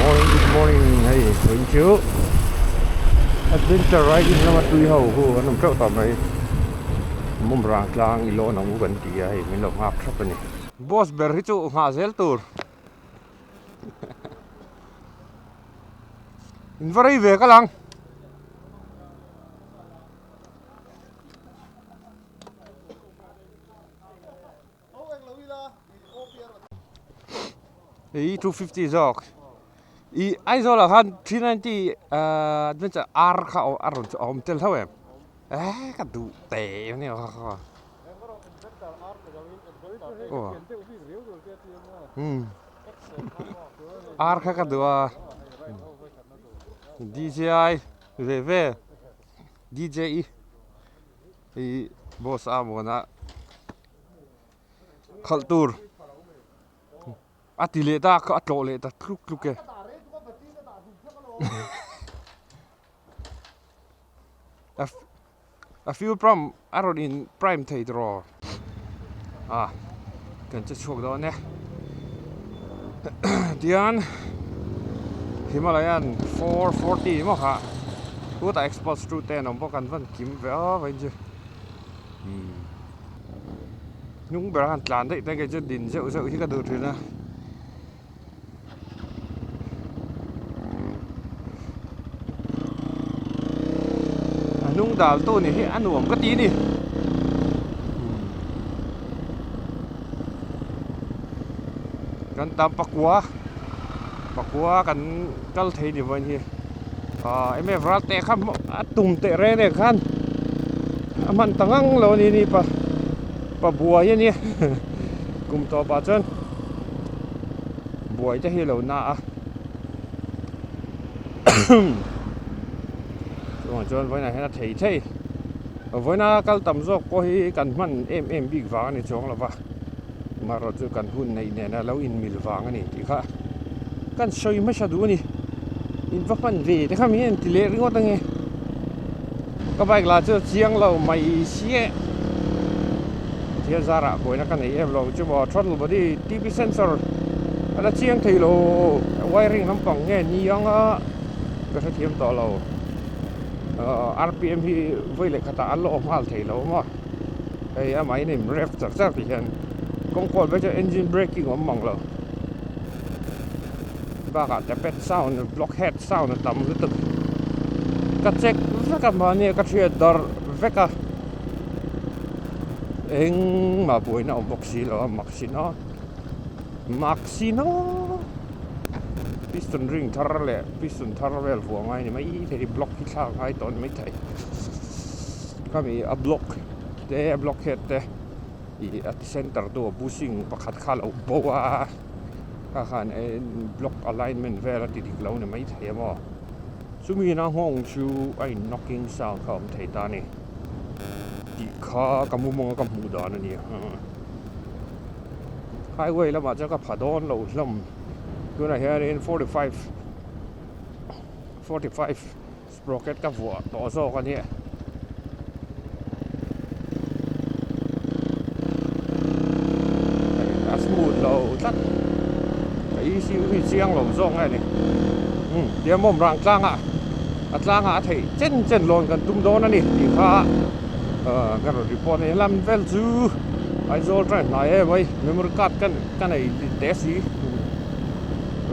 Morning good morning hei vawiin chu adventure riding lama tui ho hu an awm teuh tawh mai mawmrang tlang i lawn ang u kan ti a hei min lo nghak thlap a ni. Boss ber hi chu nghah zel tur in va rei ve ka lang. I 250 zawk i Aizawl ah khan 390 adventure R kha a rawn a awm tel tho em eh ka duh teh ania kha kha R kha ka duh a DJI ve ve DJI i boss a muana khalh tur a ti leh ta a tlawh leh ta tluk tluk e a fuel pump a rawn in prime thei tawh a kan che chhuak dawn e tian Himalayan 440 maw kha chutah exhaust screw te an awm bawk an van kim ve a vawiin chu hnung ber a han tlan daih te kei chu din zeuh zeuh hi ka duh thin a. A hnung dal tu ni hi a nuam ka ti a ni kan tam pakua pakua kan kal thei ni vawiin hi ah mf ral teh kha a tum teh reng reng khan a hman ta ngang lo a ni ni pa pa buai a nia kum tawpah chuan. Buai te hi lo na a chuvang chuan vawiinah hian a thei thei vawiina kal tam zawk pawh hi kan hman em em bik vang a ni chuang lo va amaherawh chu kan hun neih nena lo inmil vang a ni tih kha kan sawi hmasa duh a ni in va hman ve te kha min en ti leh ringawt ange ka bike lah chu a chiang lo mai sia. Thil zarah buaina ka nei em lo chu maw throttle body T_V sensor a la chiang thei lo wiring lampang nge ni anga ka hrethiam tawh lo R_P_M hi vawi leh khatah an la awm nghal thei lo maw hei amah in rev char char tih hian kawng kawl vek chuan engine braking a awm mang lo bakah tappet sound block head sound a tam lutuk ka check vek a mahni a ka hriat darh vek a. Engmah buaina awm bawk si lo a mak si no mak si no piston ring thar leh piston thar vel vuah ngai ni mai thei block hi thlak ngai tawh a ni maithei khami a block te a block head te ih a ti center tu a bushing pakhat kha a lo bo a kha khan block alignment vel a ti dik lo a ni maithei a maw chumi na nghawng chu a in knocking sound kha a awm thei ta a ni. Tih kha ka mumawng a ka hmuh dan a ni a highway lamah chuan ka pha dawn lo hlawm tunah hianin 45 45 sprocket ka vuah tawh zawk a nia a smooth lo tlat ka ECU hi chiang lo zawk nge ni tia mawm rang tlangah. A tlangah a theih chen chen lawn kan tum dawn a ni tih kha ka rawn report a ni. Helam vel chu Aizawl try hnai em mai memory card ka ka nei teh si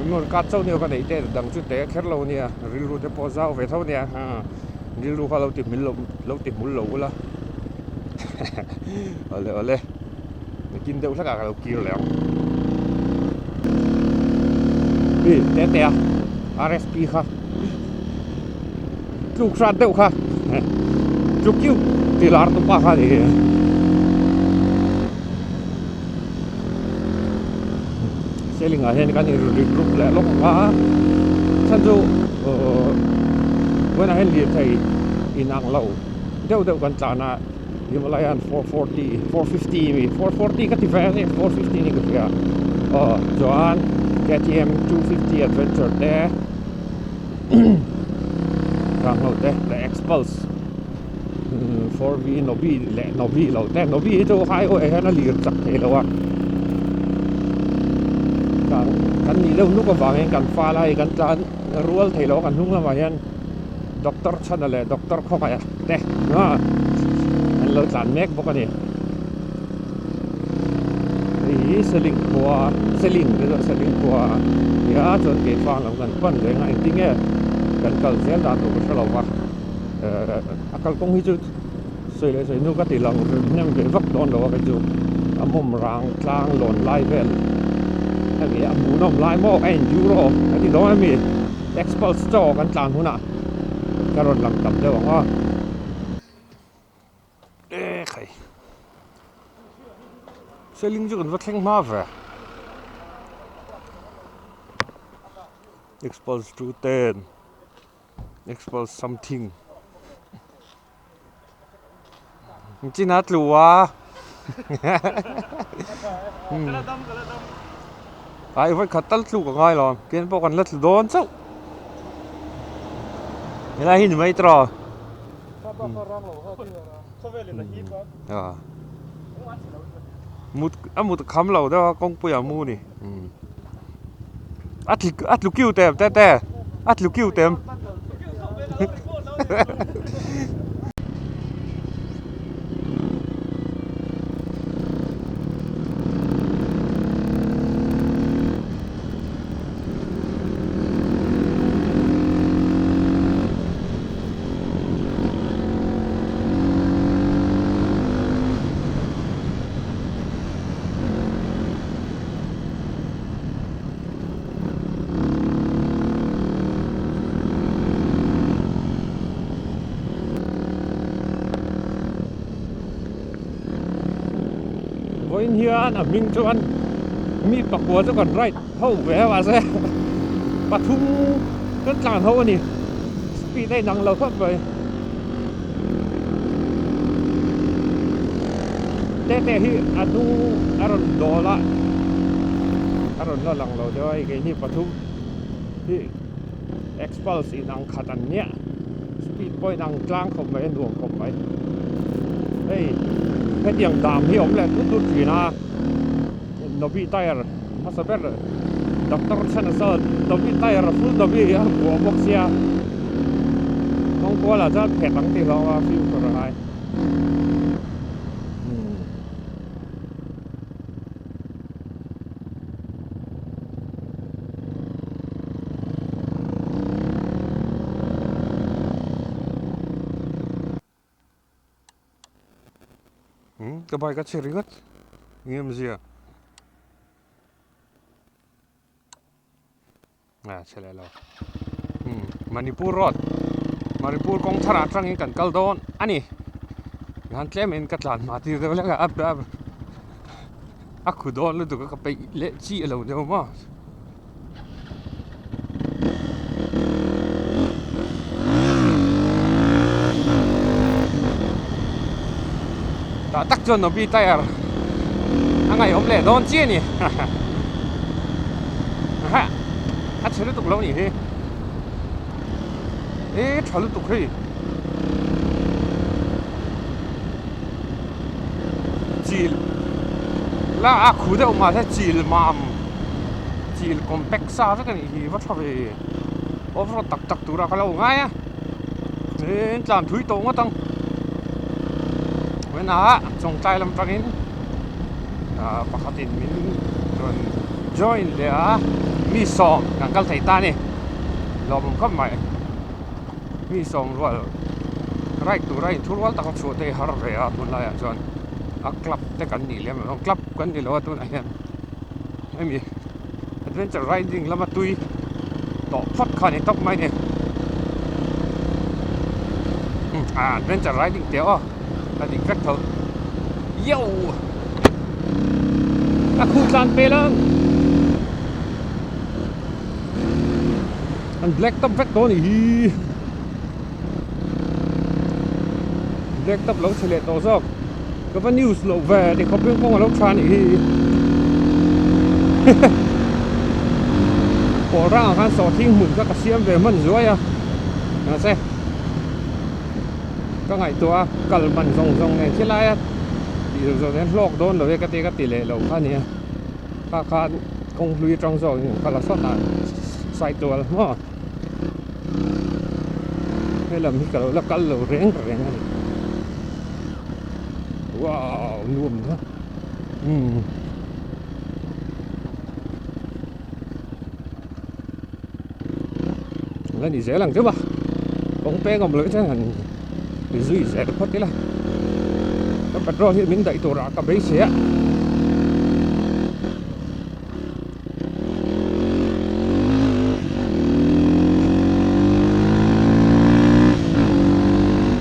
memory card chauh nia ka neih teh dang chu teh kher lo ania rilru te pawh zau ve tho ania rilru kha lo ti hmil lo lo ti hmul lo ula awle awle nakin deuh hlekah ka lo kir leh ang hi teh teh a R_S_P kha. Tluk hrat deuh kha tluk kiu ti lar tu pa kha ni seling ah hian kan in regroup leh lawk ang a chhan chu vawiinah hian lirthei inang lo deuh deuh kan tlan a Himalayan 440 450 ami 440 ka ti ve a ni 450 ni ka hria aw chuan KTM 250 adventure te rang ho te leh Xpulse 4V Nobi leh Nobi lo te Nobi hi chu highway ah hian a lir chak thei lo a. Changkang kan nih deuh nuk avangin kan fal a hei kan tlan rual thei lo a kan hnung lamah hian Doctor Chhana leh Doctor Khawngaiha te an lo tlan mek bawk a ni. Hei hi Seling khua Seling te chuan Seling khua a ni a chuan Keifang lam kan pan reng a engtin nge kan kal zel dan tur ka hre lo va a kalkawng hi chu Sawi leh sawi hnu ka ti lang hnem ve vak dawn lo a kei chu a mawm rang tlang lawn lai vel hemi a hmuhnawm lai maw a enduro a ti dawn ami expulse chaw kan tlan hunah ka rawn lang tam deuh ang aw ekhai seling chu kan va thleng hma ve expulse 210 expulse something. Chin a tlu a ai vawi khat tal tluk a ngai lo keini pawh kan la tlu dawn chauh helai hi ni mai tawh mut a mut kham lo deuh a kawngpui ah mu a ni a tlu a tlu kiu tem te te a tlu kiu tem. Vawiin hian a hming chuan mi pakua chu kan ride ho ve a mahse pathum kan tlan ho a ni speed a inang lo khawp mai. Tete hi a hnung a rawn dawl a a rawn la lang lo deuh a hei keini pathum hi expulse in ang khat an nia speed pawh in ang tlang khawp mai a nuam khawp mai hei hetiang dam hi a awm leh tut tut thin a Novi tyre hmasa ber doctor chhan a sawn Novi tyre full Novi a vuah bawk sia kawng kual ah chuan phet ang tih hlawm a fimkhur a ngai. Ka bike a chhe ringawt eng em zia a chhe leh lo Manipur road Manipur kawng thar ah atangin kan kal dawn a ni han tlem in ka tlan hma tir deuh hlek a a khu dawn lutuk a ka peih leh chi a lo deuh maw. Tah tak chuan Nobi tyre a ngaihawm leh dawn chiah a ni ha a chhe lutuk lo nih hi e tha lutuk hei chil la a khu deuh mahse chil mam. Chil compact sa vek a nih hi va tha ve off road tak tak tura ka lo ngai a tin tlan thui tawh ngawt ang vawiinah chawngtlai lam atangin ah pakhatin min rawn join leh a mi sawm kan kal thei ta a ni lawmawm khawp mai mi sawm rual ride tura inthurual taka chhuah te hi har ve a tunlaiah chuan a club te kan nih lem lo club kan ni lo a tunah hian. Hemi adventure riding lama tui tawh phawt kha a ni tawp mai a ni ah adventure riding teh aw a dik vek tho yo a khuh tlan pel ang an black top vek tawh a nih hi black top lo chhe leh tawh zawk. Ka va news loh ve ti khawp in kawng a lo tha anih hi pawl rangah khan sawhthing hmun kha ka siam ve hman zuai a mahse ka ngaihtuah a kal man zawng zawng nen khi laia tih zawng zawng nen hlawk dawn lo e ka ti ka ti leh lo kha ania kha khan. Kawng hlui atang zawk in kal a sawt a Saitual maw helam hi ka lo la kal lo reng reng a ni wow nuam na umm la ni zel ang deuh a kawng peng awm loh chuan han zui zel phawt ila ka petrol hi min daih turah ka beisei a.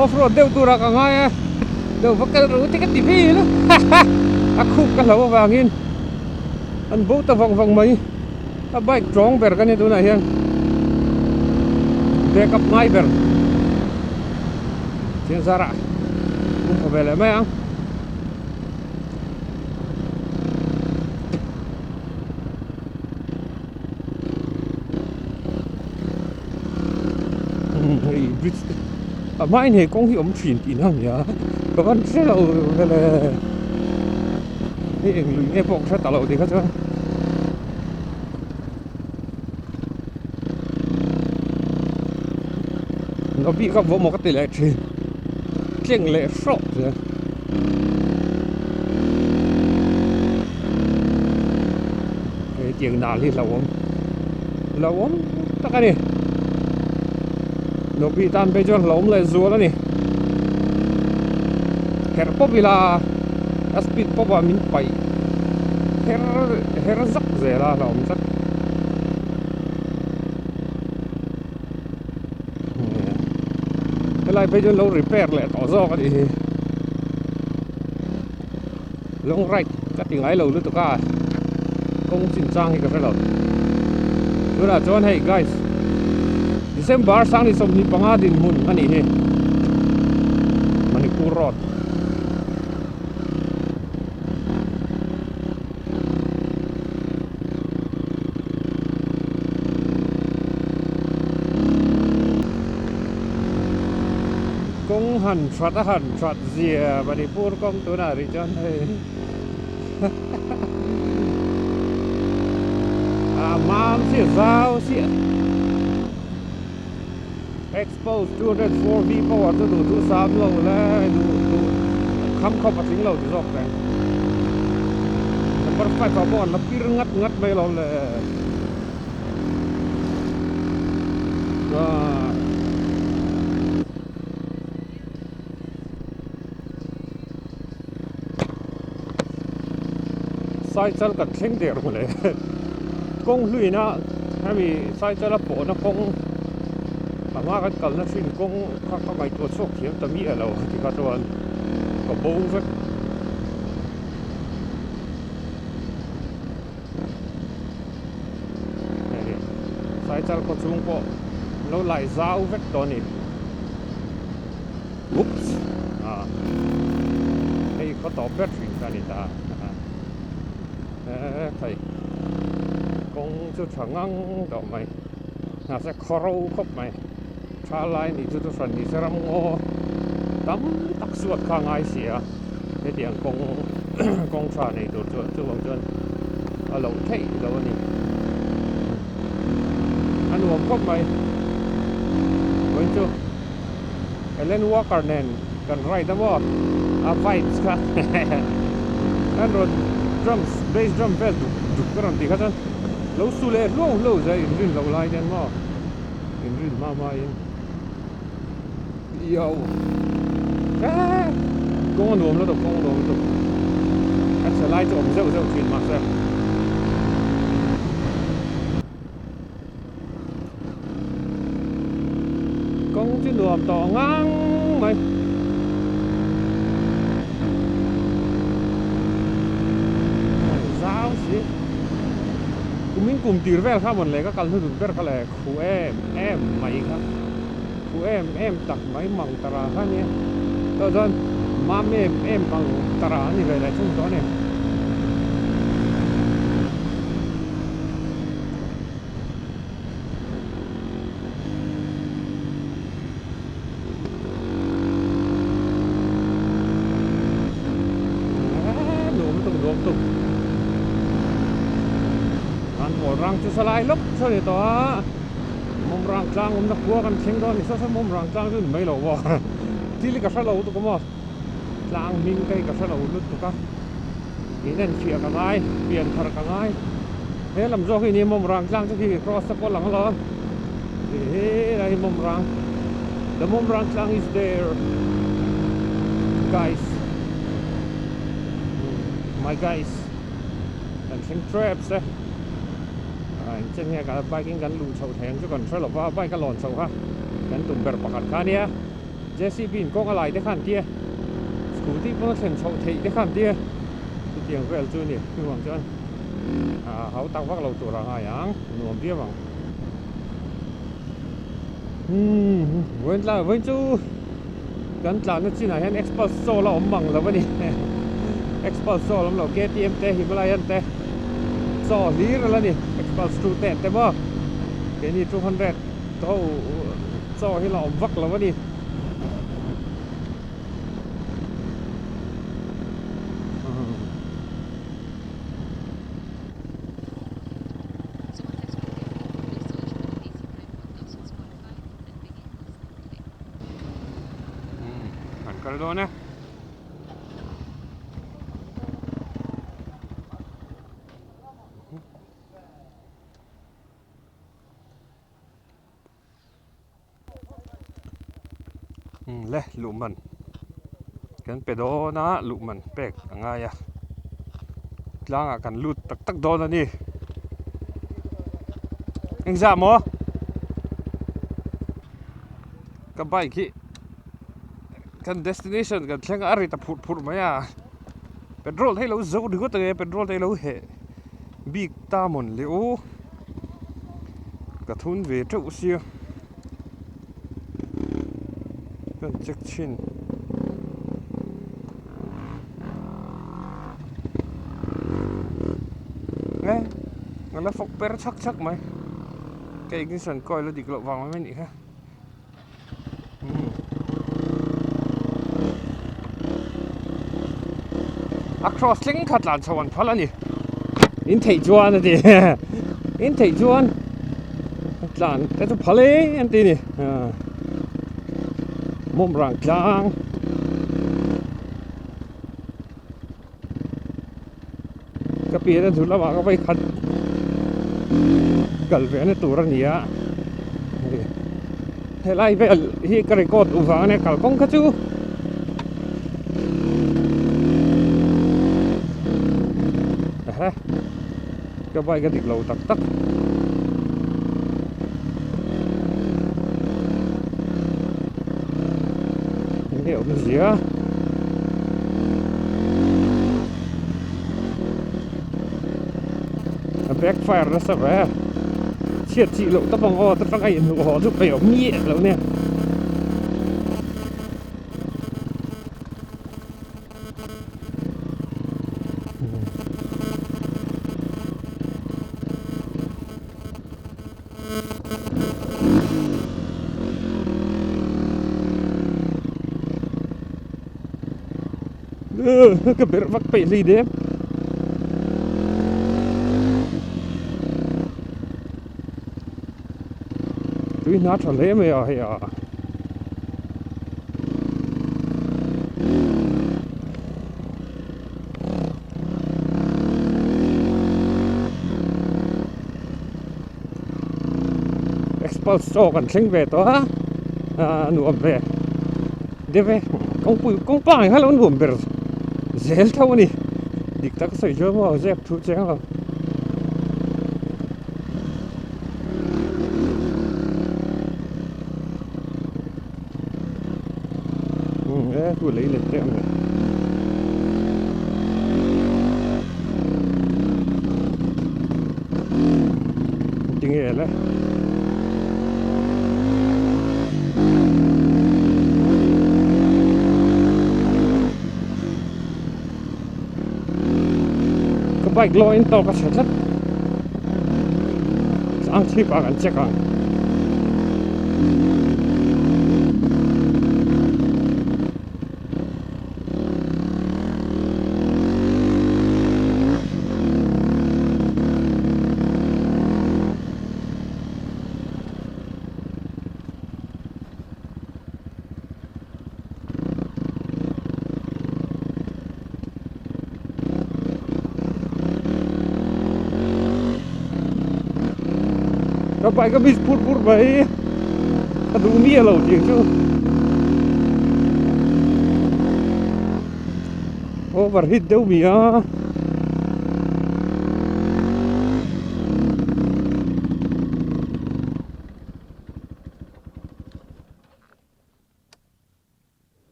Off road deuh turah ka ngai a deuh va kal ru te ka ti vel a a khup ka hlo avangin an bo ta vang vang mai a bike tawng ber ka ni tunah hian backup ngai ber thian zarah kum pha ve leh mai ang. Hei bridge te a hmain he kawng hi awm thin tih na ania ka van hre lo vele hei eng lui nge pawh ka hre ta lo tikha chuan. Nawbih kha vawm maw ka ti leh thin tleng leh hrawk zel. Hetiang nal hi hlauhawm hlauhawm tak a ni Nawbih tan phei chuan hlauhawm leh zual a ni herh pawp ila a speed pawp ah min paih her her zak zel a hlauhawm tlat. Helai phei chuan lo repair leh tawh zawk a nih hi long ride ka ti ngai lo lutuk a kawng chin chang hi ka hre lo tunah chuan hei guys December sangni 25 dinhmun a nih hi Manipur road. Kawng han that a han that zia Manipur kawng tunah rih chuan hei a mam chiah zau chiah expose 204 v power chu duh duh sam lo le duh duh kham khawp a tling lo ti zawk reng number 5 ah pawh an la pir ngat ngat mai lo le ah Saichal kan thleng der mawle kawng hluina hemi Saichal a pawhna kawng a hma kan kalna thin kawng kha ka ngaihtuah chhuak thiam ta miah lo ti kha chuan ka bo vek. Hei Saichal khaw chhung pawh lo lai zau vek tawh a ni. Oops ah hei khaw tawp ber thin kha a ni ta eh thei kawng chu tha ngang tawh mai mahse khaw ro khawp mai tha lai nih chu chu hran ni se ram ngaw tam tak suat kha a ngai si a hetiang kawng kawng tha nei tur chuan chuvang chuan a loh theih lo a ni a nuam khawp mai vawiin chu. Alan Walker nen kan ride a maw a vibes kha an rawn drums bass drum vel duk duk ka rawn tih kha chuan lo su leh hluau hluau zai inrin loh lai hian maw inrin hma hma in yo eh kawng a nuam lutuk kawng a nuam lutuk a chhe lai chu awm zeuh zeuh thin mahse. Kawng chu nuam tawh ngang mai. Zau si. Kumin kum tir vel kha mawn le ka kal hnuhnun ber kha le khu em em mai kha. Khu em em tak mai mang tara kha nia. Tawh chuan mam em em mang tara a ni ve leh thung tawh a ni. Nuam tuk nuam tuk. Mawmrang chu salai lawk saw ni tawh a, Mawmrang tlang awmna khua kan thleng dawn a ni saw saw Mawmrang tlang chu ni mai lo maw thil hi ka hre lo lutuk a maw tlang hming te hi ka hre lo lutuk a in en fiah ka ngai pian thar ka ngai he lam zawk hi ni Mawmrang tlang chu khi cross te pawh lang lo he lai hi Mawmrang the Mawmrang tlang is there guys my guys. Kan thleng trep se ah engchen nge ka bike in kan luh chhoh thei ang chu kan hre lo va bike a lawn chhoh kha kan tum ber pakhat kha ania J_C_B in kawng a lai te kha an tia scooty pawn a thlen chhoh theih te kha an tia chutiang vel chu a ni chuvang chuan ah hau tak vak lo tur a ngai ang nuam viau ang umm vawiin tlai vawiin chu. Kan tlanna chinah hian Xpulse chawl a awm mang lo a ni. Xpulse chawl a awm lo, KTM te, Himalayan te chaw hlir a la ni. Xpulse 210 te maw keini 200 ho chaw hi la awm vak lo a ni. Kan kal dawn e. Le luh man kan pe dawn a luh man pek a ngai a tlangah kan lut tak tak dawn a ni engzah maw ka bike hi kan destination kan thleng a a ri ta phurh phurh mai a petrol te hi lo zo ringawt ang e petrol te hi lo heh bik ta mawn le aw ka thun ve teuh sia kan check chhin e a la fawk per chhak chhak mai ka ignition coil a dik loh vang mai anih kha. A cross thleng kha tlan chho an phal a ni in theih chuan a ti in theih chuan tlan te chu phal e an ti a ni mawmrang tlang ka pian a dul lamah ka vawi khat kal ve na tur a ni a helai vel hi ka record duh vang a nia kalkawng kha chu ehe ka bike a dik lo tak tak enge awmzia. A backfire nasa ve chhiat chih loh tawp ang aw ta tang a inhnuh haw chu peih awm miah lo nia. Ka berh vak peih hlei dep. Tui hna tha hle mai a hei a. Expulse chaw kan thleng ve tawh a a nuam ve deuh e kawngpui kawngpa ang kha lo nuam ber zel tho a ni dik tak a sawi chuan maw zep thu cheng lo. E hu lei let te ang le. Tinge le. Ka bike law in tawk a chhe tlat. Ang chhip ah kan check ang. Ka bike a miss pur pur mai ka duh miah lo tih chu over hit deuh mi a.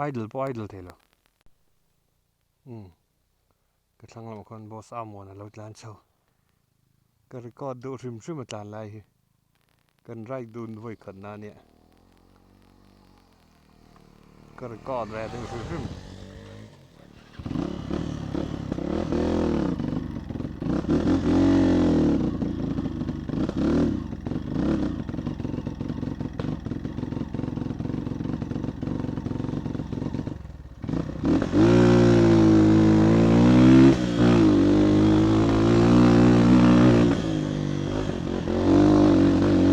Idle pawh idle thei lo umm ka thlang lamah khuan boss Amuan a lo tlan chho ka record duh hrim hrim a tlan lai hi kan ride dun vawi khat na ania ka record ve deuh hrim hrim.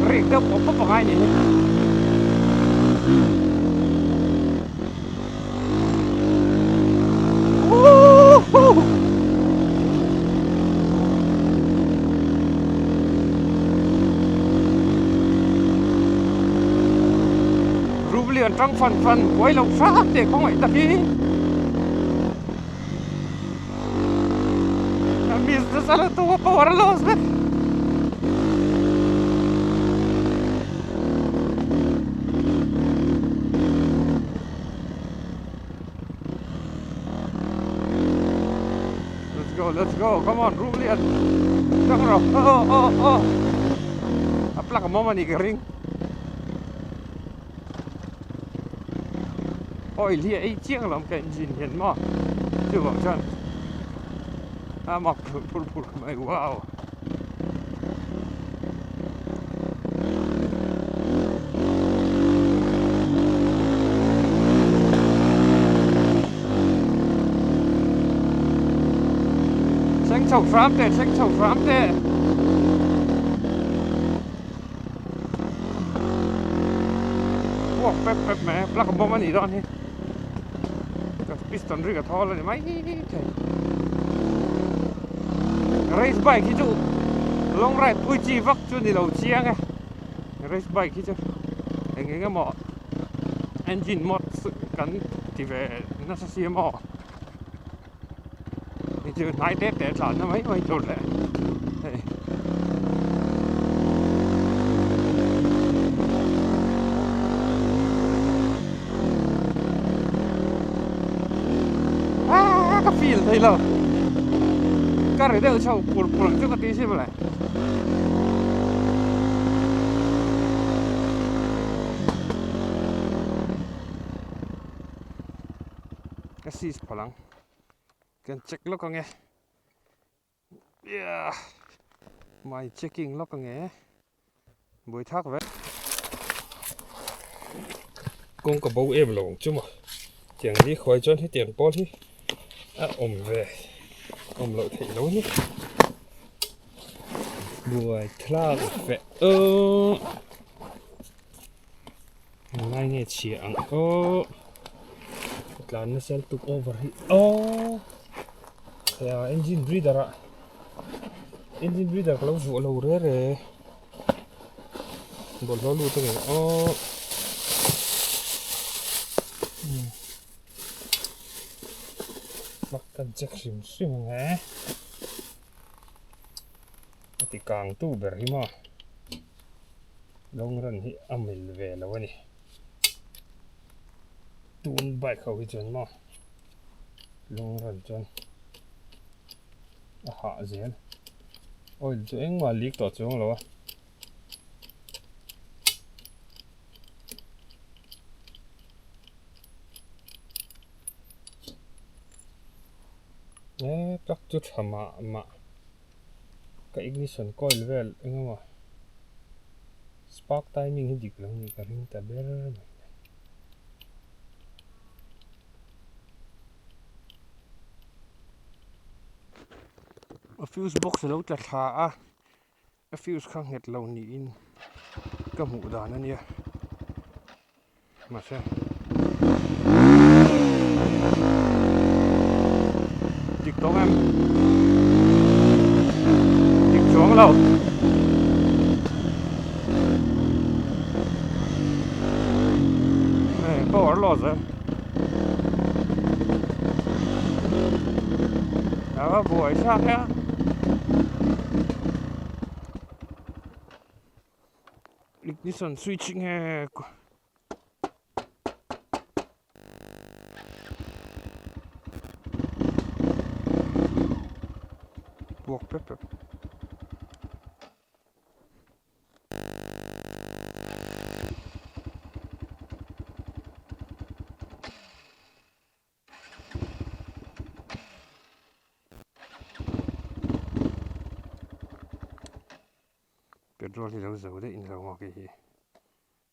Rik deuh pawp pawp a ngai nih hi. Rublian tang fan fan buai lo hram teh khawngaih tak hi a miss nasa lutuk a power a loss vek. Let's go, let's go. Come on, Rublian. Tang ro. Oh, oh, oh. A plug a mawm a ni ka ring. Oil hi a ei chiang lo ka engine hian maw. Chuvang chuan a mak phur phur phur mai. Wow. Thleng chho hram teh, thleng chho hram teh. Puak pep pep mai a, plug bawm a nih dawn hi. Ka piston ri ka thawl a ni mai thei. Race bike hi chu long ride pui chi vak chu ni lo chiang e. Race bike hi chu eng eng emaw engine mod kan ti ve nasa si emaw hei chu hnai te te tlan na mai mai tur leh hei. Aaa ka feel thei lo ka ri deuh chho pur pur ang chu ka ti si mawle. Ka seize phal ang kan check lawk ang e yeah my checking lawk ang e buai thak ve kawng ka bo em lo ang chu maw tiang ni khuai chuan hetiang pawl hi a awm ve awm loh theih lo ni buai thlak ve aw Englai nge chhia ang aw ka tlan nasa lutuk over hi aw hei a engine breather ah engine breather ka lo vuah lo re re bawlhhlawh lut a ni aw plug kan check hrim hrim ang e a ti kang tu ber hi maw. Long run hi a mil ve lo a ni. Tun bike ho hi chuan maw long run chuan a hah zel. Oil chu engmah leak tawh chuang lo a. E plug chu tha mah mah. Ka ignition coil vel engemaw. Spark timing hi dik lo nih ka ring ta ber mai le. A fuse box a lo tla thla a, a fuse kha nghet lo niin ka hmuh dan a nia. Mahse dik tawng em? Dik chuang lo. Hei power loss e. A buai thlak e a. Ignition switch nge puak pep pep. Petrol hi lo zo daih ni lo maw kei hi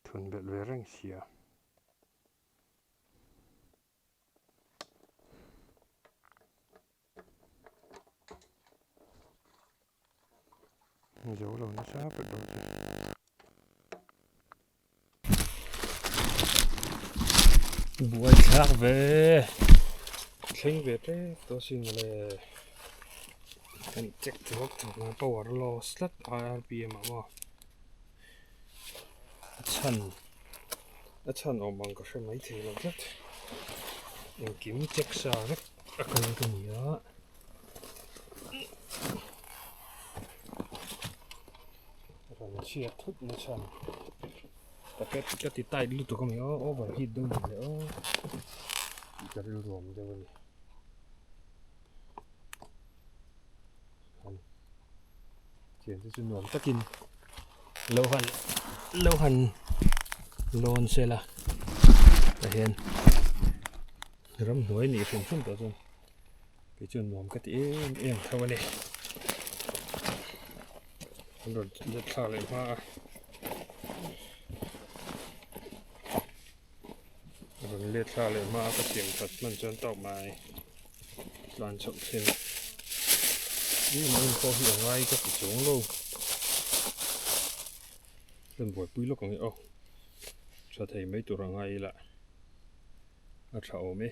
thun belh ve reng sia. Zo lo nasa petrol te. Buai thlak ve thleng ve tep tawh asin mawle kan check thuak thuak a power loss tlat a rpm ah maw a chhan a chhan awm ang ka hre mai thei lo tlat engkim check sa vek a kal ka ni a. Rawn chhiat thut na chhan packet ka ti tight lutuk a ni aw over heat deuh ni leh aw tih ka rilru awm deuh a ni han thian te chu nuam takin lo han lo han lawn sela tah hian ramhnuai nih hrim hrim tawh chuan kei chuan nuam ka ti em em tho a ni an rawn let thlak leh hma a a rawn let thlak leh hma a ka siam that hman chuan tawk mai tlan chhoh thlen ih en pawh hi a ngai ka ti chuang lo rawn buaipui lawk ang e aw tha thei mai tur a ngai ila a tha awm e.